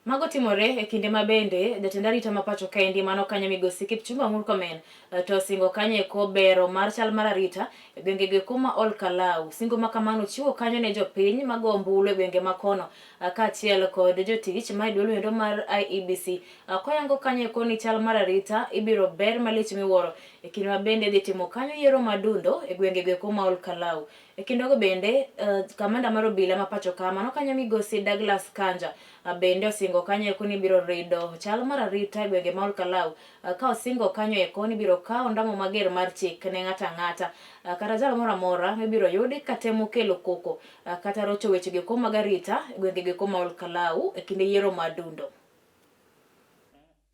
Mago timore e kinde ma bende jatend arita ma pacho kaendi mano kanyo migosi Kipchumba Murkomen to osingo kanyo eko bero mar chal mar arita e gwenge goeko ma Ol Kalou. Singo ma kamano chiwo kanyo ne jopiny mago ombulu e gwenge ma kono kaachiel kod jotich ma e duol endo mar IEBC koyango kanyo eko ni chal mar arita ibiro ber malich miwuoro e kinde ma bende idhi timo kanyo yiero madundo e gwenge goeko ma Ol Kalou. E kindego bende, kamanda mar obila ma pacho ka mano kanyo migosi Douglas Kanja bende osingo kanyo eko ni biro rido chal mar arita e gwenge ma Olkalau ka osingo kanyo eko ni biro kawo ondamo mager mar chik ne ng'ato ang'ata kata jal moro amora mibiro yudi katemo kelo koko kata rocho weche goeko mag arita e gwenge goeko ma Olkalau e kinde yiero ma dundo.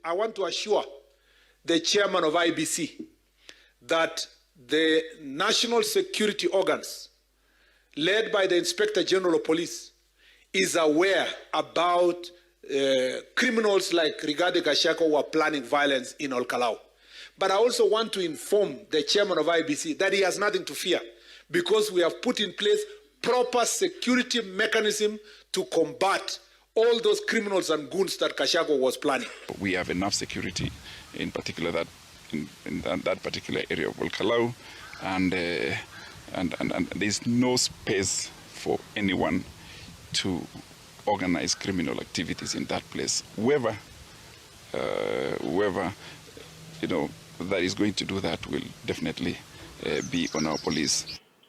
I want to assure the chairman of IEBC that the national security organs led by the Inspector General of Police is aware about criminals like Rigathi Gachagua who are planning violence in Olkalou. But I also want to inform the chairman of IEBC that he has nothing to fear because we have put in place proper security mechanism to combat all those criminals and goons that Gachagua was planning. We have enough security, in particular that in that particular area of Olkalou, and there's no space for anyone to organize criminal activities in that place. Whoever that is going to do that will definitely be on our police.